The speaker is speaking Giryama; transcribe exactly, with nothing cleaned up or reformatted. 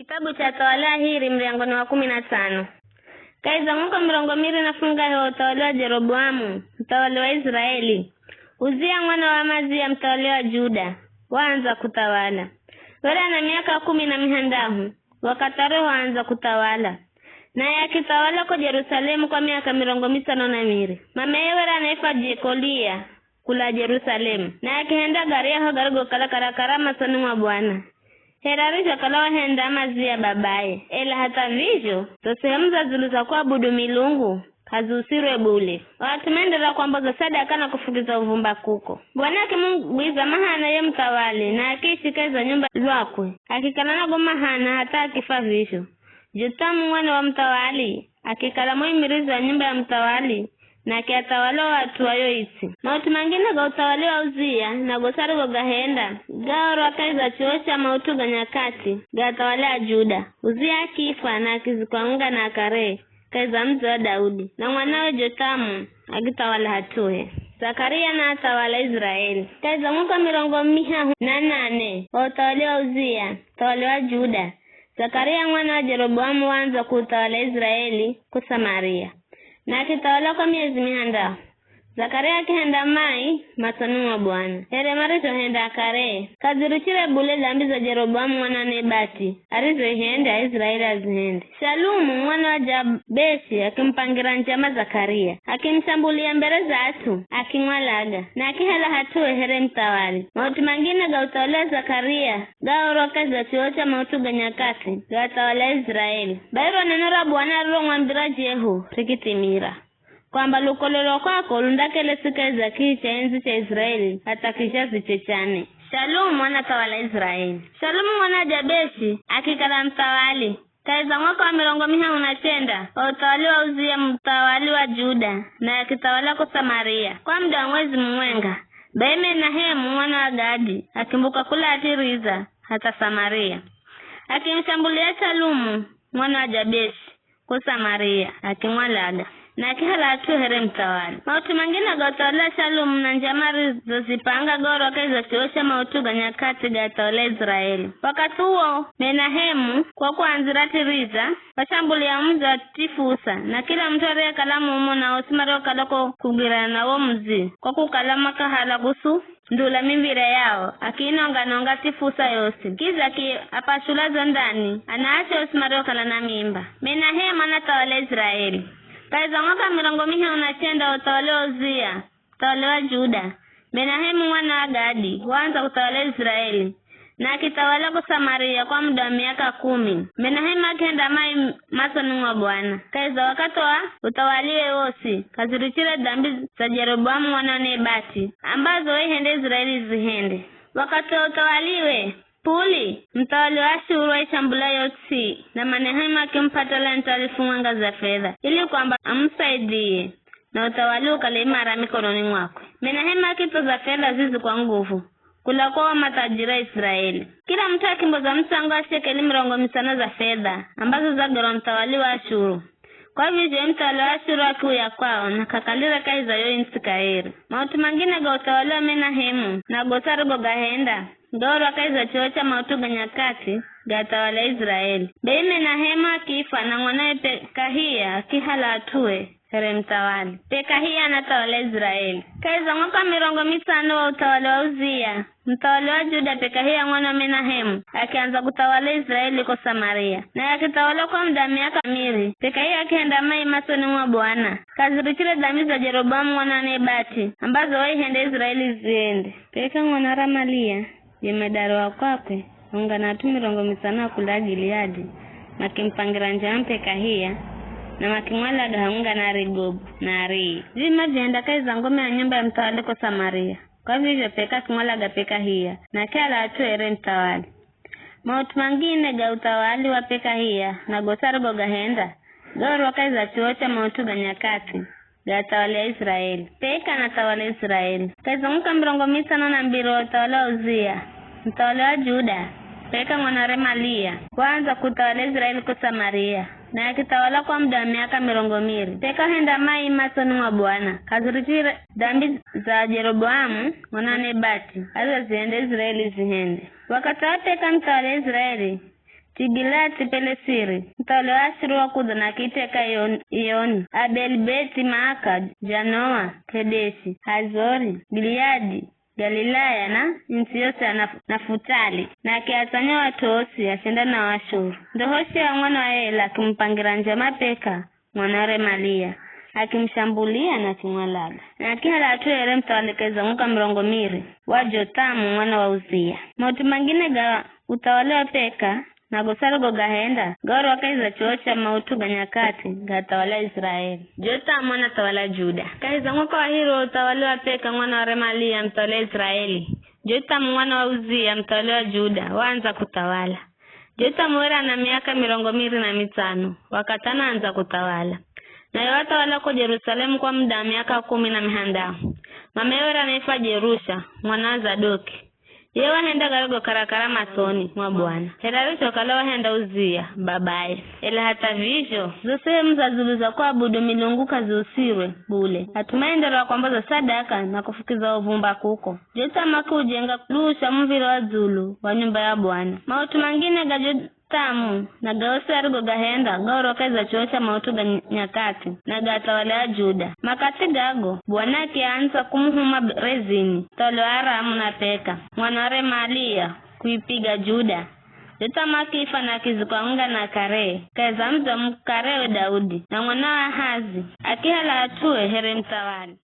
Kitabu cha Athawali Ahiri, muryango ni wa kumi na tsano. Kahi za mwaka mirongo miri na fungahe wa uthawali wa Jeroboamu, muthawali wa Iziraeli, Uzia mwana wa Amazia muthawali wa Juda, waandza kuthawala. Were ana miaka kumi na mihandahu, wakathi arihoandza kuthawala. Naye akithawala ko Jerusalemu kwa miaka mirongo mitsano na miri. Mameye were anaifwa Jekolia, kula Jerusalemu, naye akihenda garyahu garigokala karakara masoni mwa Bwana, here arizhokala wahenda Amazia babaye. Ela hatha vizho, zo sehemu za dzulu za kuabudu milungu k'aziusirwe bule. O at'u maenderera kuamboza sadaka na kufukiza uvumba kuko. Bwana akimugwiza mahana ye muthawali, na akiishi kahi za nyumba lwakwe. Akikala na go mahana hatha akifa vizho. Jothamu mwana wa muthawali akikala muimirizi wa nyumba ya muthawali, na akiathawala o at'u a yo its'i. Maut'u mangine ga uthawali wa Uzia, na gosi arigogahenda, gaorwa kahi za chuwo cha Maut'u ga Nyakati ga Athawali a Juda. Uzia akifwa, na akizikwa hamwenga na akare, kahi za mudzi wa Daudi, na mwanawe Jothamu akithawala hat'uhe. Zakaria naathawala Iziraeli. Kahi za mwaka mirongo mihahu na nane wa uthawali wa Uzia, muthawali wa Juda, Zakaria mwana wa Jeroboamu waandza kuuthawala Iziraeli ko Samaria, na akithawala kwa miezi mihandahu. Zakaria akihenda mai masoni mwa Bwana, here marizhohenda akare. K'adzirichire bule dambi za Jeroboamu mwana wa Nebati arizhoihenda Iziraeli azihende. Shalumu mwana wa Jabeshi akimupangira njama Zakaria, akimushambulia mbere za at'u, akimwalaga, na akihala hat'uhe here muthawali. Maut'u mangine ga uthawali wa Zakaria gaorwa kahi za chuwo cha Maut'u ga Nyakati ga Athawali a Iziraeli. Bai ro neno ra Bwana ariromwambira Jehu rikithimira, kwamba, lukololwa kwako lundakelesi kahi za kihi cha endzi cha Iziraeli hatha kizhazi che cha ne. Shalumu anathawala Iziraeli. Shalumu mwana wa Jabeshi akikala muthawali kahi za mwaka wa mirongo mihahu na chenda wa uthawali wa Uzia muthawali wa Juda, naye akithawala ko Samaria kwa muda wa mwezi mumwenga. Bai Menahemu mwana wa Gadi akimbuka kula Tiriza hatha Samaria, akimushambulia Shalumu mwana wa Jabeshi ko Samaria, akimwalaga, na akihala hat'u here muthawali. Maut'u mangine ga uthawali wa Shalumu na njama arizozipanga gaorwa kahi za chuwo cha Maut'u ga Nyakati ga Athawali a Iziraeli. Wakathi uwo Menahemu, kwa kuandzira Tiriza, washambulia wo mudzi wa Tifusa, na kila mut'u ariyekala mumo na osi mariokala ko kugwirana na wo mudzi, kwa kukala makahala kusu ndula miv̱ire yao, akiinonga-nonga Tifusa yosi. Kidza akiapashula zo ndani, anaache osi mariokala na mimba. Menahemu anathawala Iziraeli. Kahi za mwaka mirongo mihahu na chenda wa uthawali wa Uzia, muthawali wa Juda, Menahemu mwana wa Gadi waandza kuthawala Iziraeli, na akithawala ko Samaria kwa muda wa miaka kumi. Menahemu akihenda mai masoni mwa Bwana. Kahi za wakathi wa uthawaliwe wosi, k'azirichire dambi za Jeroboamu mwana wa Nebati, ambazo waihenda Iziraeli zihende. Wakathi wa uthawaliwe, Puli, muthawali wa Ashuru waishambula yo ts'i, na Menahemu akimup'a talant'a alifu mwenga za fedha, ili kwamba amusaidie, na uthawali ukale imara mikononi mwakwe. Menahemu akithoza fedha zizi kwa nguvu, kula kwa wo mathajiri a Iziraeli. Kila mut'u akimboza mutsango wa shekeli mirongo mitsano za fedha, ambazo zagerwa muthawali wa Ashuru. Kwa vizho ye muthawali wa Ashuru akiuya kwao, na k'akalire kahi za yo its'i kaheri. Maut'u mangine ga uthawali wa Menahemu, na gosi arigogahenda, gaorwa kahi za chuwo cha Maut'u ga Nyakati ga Athawali a Iziraeli. Bai Menahemu akifwa, na mwanawe Pekahia akihala hat'uhe here muthawali. Pekahia anathawala Iziraeli. Kahi za mwaka mirongo mitsano wa uthawali wa Uzia, muthawali wa Juda, Pekahia mwana wa Menahemu akiandza kuthawala Iziraeli ko Samaria, naye akithawala kwa muda wa miaka miri. Pekahia akihenda mai masoni mwa Bwana, k'azirichire dambi za Jeroboamu mwana wa Nebati, ambazo waihenda Iziraeli ziende. Peka mwana wa Ramalia, jemedari wa kwakwe, hamwenga na at'u mirongo mitsano a kula Gileadi, makimupangira njama Pekahia, na makimwalaga hamwenga na Arigobu na Arii. Vivi mavihenda kahi za ngome ya nyumba ya muthawali ko Samaria. Kwa vizho Peka akimwalaga Pekahia, na akihala hat'u here muthawali. Maut'u mangine ga uthawali wa Pekahia, na gosi arigogahenda, gaorwa kahi za chuwo cha Maut'u ga Nyakati ga Athawali a Iziraeli. Peka anathawala Iziraeli. Kahi za mwaka mirongo mitsano na mbiri wa uthawali wa Uzia, muthawali wa Juda, Peka mwana wa Remalia waandza kuthawala Iziraeli ko Samaria, naye akithawala kwa muda wa miaka mirongo miri. Peka ahenda mai masoni mwa Bwana, k'azirichire dambi za Jeroboamu mwana wa Nebati, arizozihenda Iziraeli zihende. Wakathi wa Peka muthawali wa Iziraeli, Tigilati-Pelesiri, muthawali wa Ashuru wakudza na akiteka Ion-, Ioni, Abeli-Beti-Maaka, Janoa, Kedeshi, Hazori, Gileadi, Galilaya na ntsi yosi ya Naf-, Nafutali, na akiatsanya o at'u osi, achenda nao Ashuru. Ndo Hoshea mwana wa Ela akimupangira njama Peka, mwana wa Remalia, akimushambulia na akimwalaga. Na akihala at'u here muthawali kahi za mwaka mirongo miri wa Jothamu mwana wa Uzia. Maut'u mangine ga uthawali wa Peka, na gosi arigogahenda, gaorwa kahi za chuwo cha Maut'u ga Nyakati ga Athawali a Iziraeli. Jothamu anathawala Juda. Kahi za mwaka wa hiri wa uthawali wa Peka mwana wa Remalia muthawali wa Iziraeli, Jothamu mwana wa Uzia muthawali wa Juda waandza kuthawala. Jothamu were ana miaka mirongo miri na mitsano, wakathi anaandza kuthawala. Naye wathawala ko Jerusalemu kwa muda wa miaka kumi na mihandahu. Mameye were anaifwa Jerusha, mwana wa Zadoki. Iye wahenda garigo karakara masoni mwa Bwana, here arizhokala wahenda Uzia, babaye. Ela hatha vizho, zo sehemu za dzulu za kuabudu milungu k'aziusirwe bule. At'u maenderera kwamboza sadaka na kufukiza uvumba kuko. Jothamu akiujenga luu sha muv̱iro wa dzulu wa nyumba ya Bwana. Maut'u mangine ga Jothamu na ga osi arigogahenda gaorwa kahi za chuwo cha Maut'u ga Ny-, Nyakati na ga Athawali a Juda. Makathi gago, Bwana akiandza kumuhuma Rezini, muthawali wa Aramu na Peka, mwana wa Remalia, kuipiga Juda. Jothamu akifwa na akizikwa hamwenga na akare, kahi za mudzi wa mukarewe Daudi, na mwana wa Ahazi akihala at'ue here muthawali.